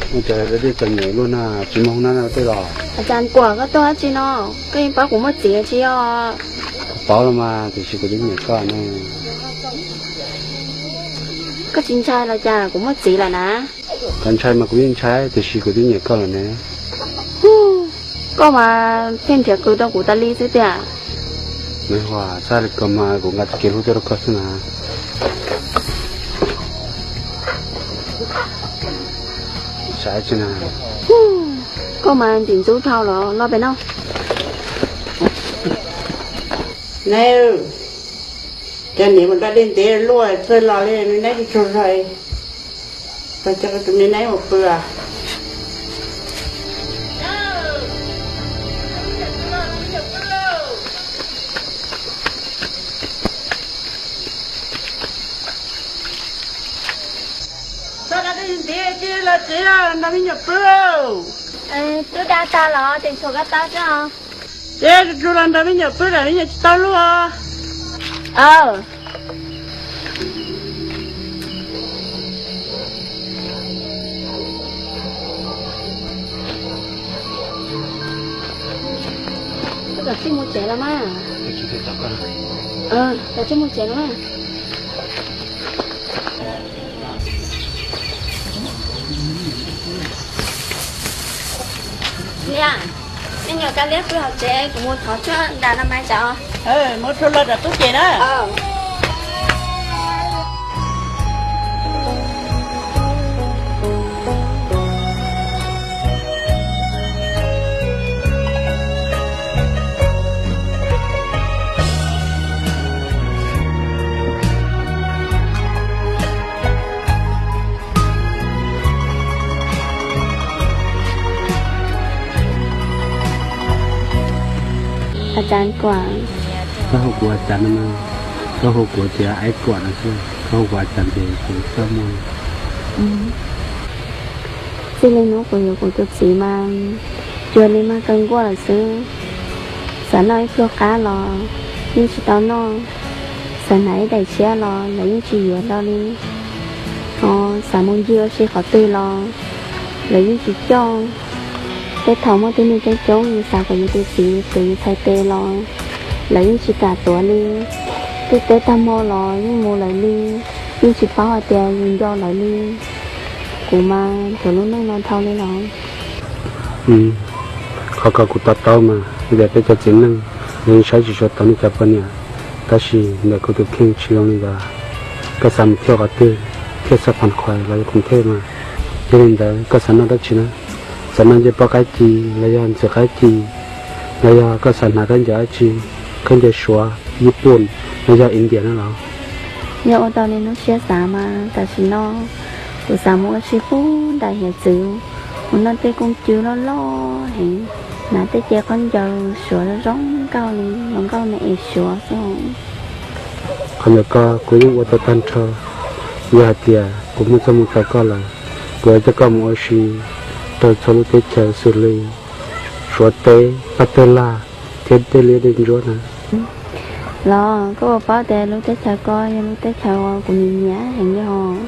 Ua cas da dej txom nyem luaj na, tsis muaj hoob nab noj tej los? Ua cas kuam koj tuaj dab tsi no? Koj yeej paub kuv muaj txiv tsis yog? Kuv paub los mas, tiam sis kuv twb nyiam koj ne. Koj tsis ntshai los cas, kuv muaj txiv lawm na? Koj ntshai mas kuv yeej ntshai, tiam sis kuv twb nyiam koj lawm ne. Koj mas pheej nrhiav qws rau kuv tas li xwb tiag. Nws ua txaj li ko mas kuv nqa txoj kev hlub tuaj rau koj xwb na. Saib tsi na. Koj mas ntxim ntxub dhau los, los pem no. Neb, cov niam mus da dej ntev luaj txawj los li, me neb tsis tshua zog, tau coj tus me neb mus pw. Txhob da dej ntev cia los tsev, nrog me nyuam pw. Twb da tag los, tseem tshuav koj tau tso. Ces tsuas los nrog me nyuam pw lawm, me nyuam tsis tau luaj. Koj txij mus tsev los mas. Koj txij mus tsev los mas. Niam, me nyuam kav liab pw hauv tsev, kuv mus thov tshuaj nram no mas tso. Mus rau los tom tub ces na. Acav Kuam. Koj hu kuv Acav no mas, koj hu kuv tias Aib Kuam no xwb, koj hu kuv Acav ces kuv txaj muag. Txij li hnub kuv yuav kuv tus txiv mas cuag li mag kawg nkuaj lawm xwb. Xav noj ib pluag qab los yeej tsis tau noj, xav hnav ib daim tshiab los lawv yeej tsis yuav rau li. Ho xav mus ncig ua si qhov twg los lawv yeej tsis coj. Tej thaum muaj tib neeg coob coob yus xav kom yus tus txiv tuav yus txhais tes los lawv yeej tsis kam tuav li. Twb teb tag hmo los yeej mus lawv li, yeej tsis paub hais tias yus nco lawv li. Kuv mas nthuav lub neej no dhau li los. Qhov ko kuv to taub mas, vim tias peb cov txiv neej yeej saib tsis tshua tau nej cov poj niam, tab sis ntawm kuv tus kheej tsis zoo li ntawd. Koj xav mus thiab qhov twg, thiaj xav phom qhuas los yog khoom thej mas. Yog li ntawd koj xav noj dab tsi na? Xav noj ncej pob qab ci los yog ntxim qab ci, los yog koj xav hnav khaub ncaws dab tsi, khaub ncaws Suav, Yiv Pum los yog India na los? Yog ua tau li lub siab xav mas tam sim no kuv xav mus ua si puag nram hiav txwv, mus noj tej kooj cw loj loj heev, hnav tej ce khaub ncaws Suav zoo zoo nkauj li hluas nkauj me es Suav xwb. Qhov ntawd ko kuv yeej ua tau tag nrho. Yog hais tias kuv muaj txoj hmoo tau koj lawm, kuv yuav coj koj mus ua si rau txhua lub teb chaws xws li Suav teb, Paj Tawg Laj thiab tej liab tej ntsuab na. Los koj puas paub tias lub teb chaws ko yog lub teb chaws uas kuv nyiam nyiam heev li hos?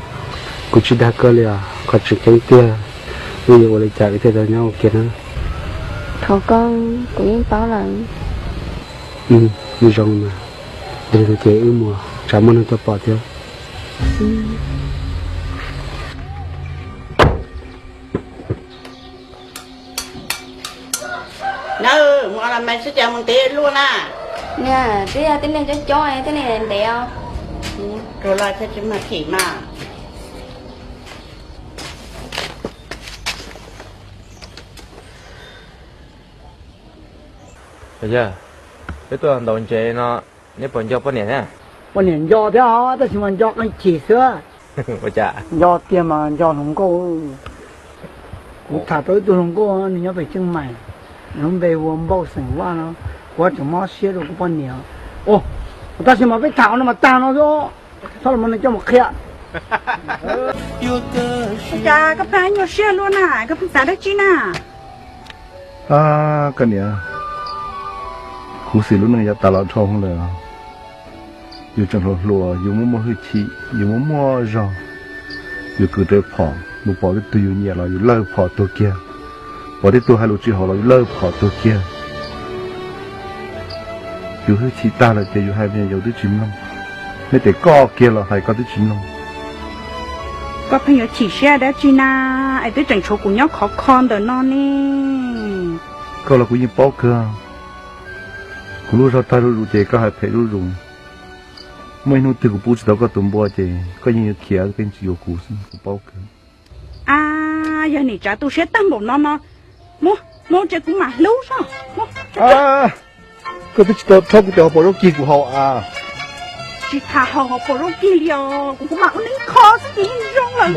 Kuv tsis dag koj li os, qhov tseem ceeb tiag, wb yuav ua li cas wb thiaj tau nyob ua ke na? Thov koj, kuv yeej paub lawm. Zoo mas, yog li ces wb mus, tsam muaj neeg tuaj pom thiab. Nawb, mus ua las mais xwb cas mus ntev luaj na. Niam, twb yog tib neeg coob coob, tib neeg ntev os. Rau lawm thiaj tsis mag khim mas. Yog peb tuaj ntaus ntses no, neb puas nco poj niam thiab? Poj niam nco thiab os, tab sis mas nco qee chim xwb. Ua cas? Nco tiag mas nco hluas nkauj. Kuv tham tau ib tug hluas nkauj, nws nyob pem Tseej Maim, nws lub npe hu ua Npauj xeem Vaj no. Kuv tseem mob siab rau kuv poj niam. Tab sis mas peb tham no mas tag no xwb, txhob los mus nws coj mus qhia. Ua cas koj pheej nyuaj siab luaj na, koj pheej xav dab tsi na? Koj niam, kuv xwm lub neej yav tas los dhau lawm. Yus tseem hluas hluas, yus muaj muaj hwj chim, yus muaj muaj zog, yus kwv rawv phom, Mus pom tej tug yus nyiam los yus lawj phom tuag kiag, pom tej tug hais lus tsis haum los yus lawj phom tuag kiag. Yus hwj chim tag lawm ces yus hais me nyuam yaus twb tsis mloog, neb tes koj kiag los hais koj twb tsis mloog. Koj pheej yuav chim siab dab tsi na, es twb tseem tshuav kuv nyob khov kho ntawm no ne. Koj los kuv yeej paub kawg, kuv lub zog tag zuj zus ces koj hais phem zuj zus. Muaj ib hnub twg kuv pub tsis tau koj tus npua ces koj yeej yuav khiav pheej tsis yuav kuv xwb, kuv paub kawg. A, yog nim tsav tu siab tag npaum no no, muab, muab tse kuv mam hlub soj. Koj twb tsis tau rhaub kuv cov hauv paus zaub kig kuv haus a. Tsis tas haus hauv paus zaub kig li os, kuv kuv mam ua neeb kho xwb ces yeej zoo lawm.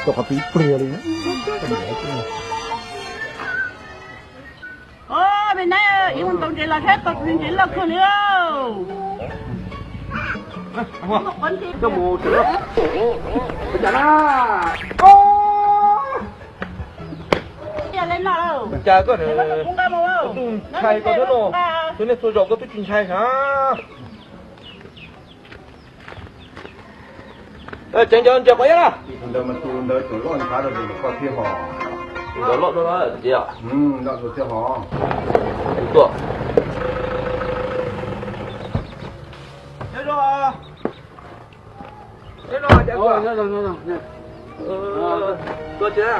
Tau qhov pib pliag li. Me nab, ib ua ntaus ntses los saib tau tus ntses loj kawg li. Cas koj, tus ntshai koj thiab no, txhua niaj txhua zaus koj twb tsis ntshai na. Tseev cov ntses quav iab na. Ntawd mas tus ntawd cov loj ntshai rau tus ntawd koj thiab hos. Tus ntawd loj dua no tiag. Loj dua thiab hos. Tuaj. Nyob zoo. Nyob zoo. Tuaj tsis na.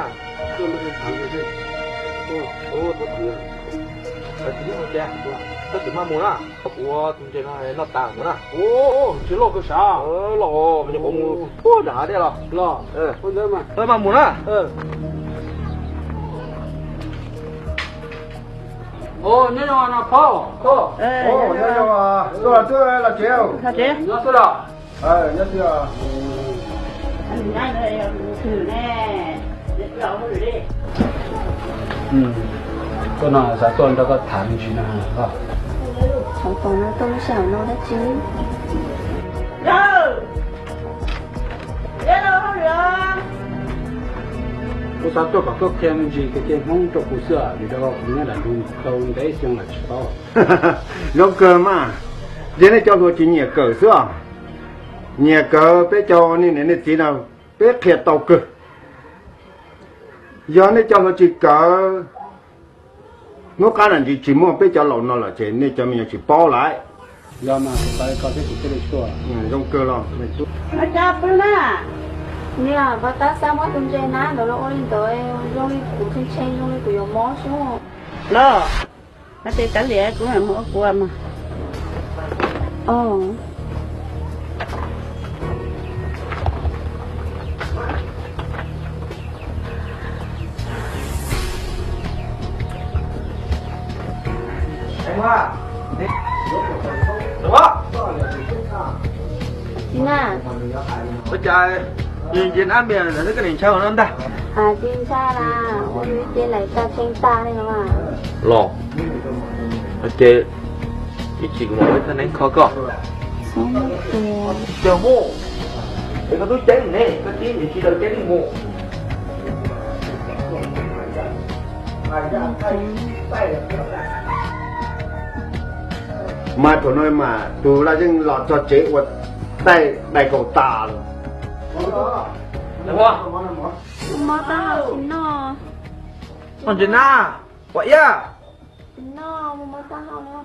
Koj tsis maj mus na, koj tus ntses no noj tas mus na. Ntses loj kawg sav. Loj, mus puag nram hav dej los. Los, maj mus na. Nyob zoo no phauj. Nyob zoo, tuaj los tsev. Nyob xwb los. Tuaj no xav tuaj nrog koj tham me ntsis no. Xav tuaj no tuaj lub sij hawm no dab tsi? Kuv xav tuaj kom koj qhia me ntsis kev cai Hmoob rau kuv xwb, vim rau kuv nyob nram nroog tau ntev xyoo lawm tsis paub. Zoo kawg mas, yog nej cov hluas tsis nyiam kawm xwb os. Nyiam kawm peb cov niam niam txiv no, peb qhia tau kawg. Yog nej cov hluas tsis kawm, hnub qab nam ntsis tsis muaj peb cov laus no lawm ces nej cov me nyuam tsis paub lawm. Yog mas kuv pab koj thiab kuv thiaj li tuaj. Zoo kawg los. Niam, pab tab xab muab tus ntses nab ntawd los ua li ntawd, zoo li kuv tshee tshee zoo li kuv yuav mob xwb. Los, hais tias kav liam kuv mus ua kuv mas. Tsis na. Ua cas yus ntsia nab me ntawd koj niam ntshai no ntag? Tsis ntshai na, ua li ces laim tag tshee tag li no mas. Los, ces ib chim kuv mam ua ib thaj neeb kho koj. Cog mus, es koj tub ceeb ne, koj tib niam tsis daws ceeb mus. Mas thaum no mas tus laj zeej los txog tsev ua taij dai kaus tas lawm. Mob taub hau tsis noj. Noj ntses na, quav iab. Tsis noj, mob taub hau no.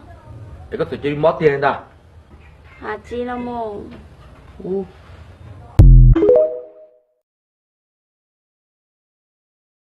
Es koj txawm cia li mob tiag li ntag. Has tsis los mus.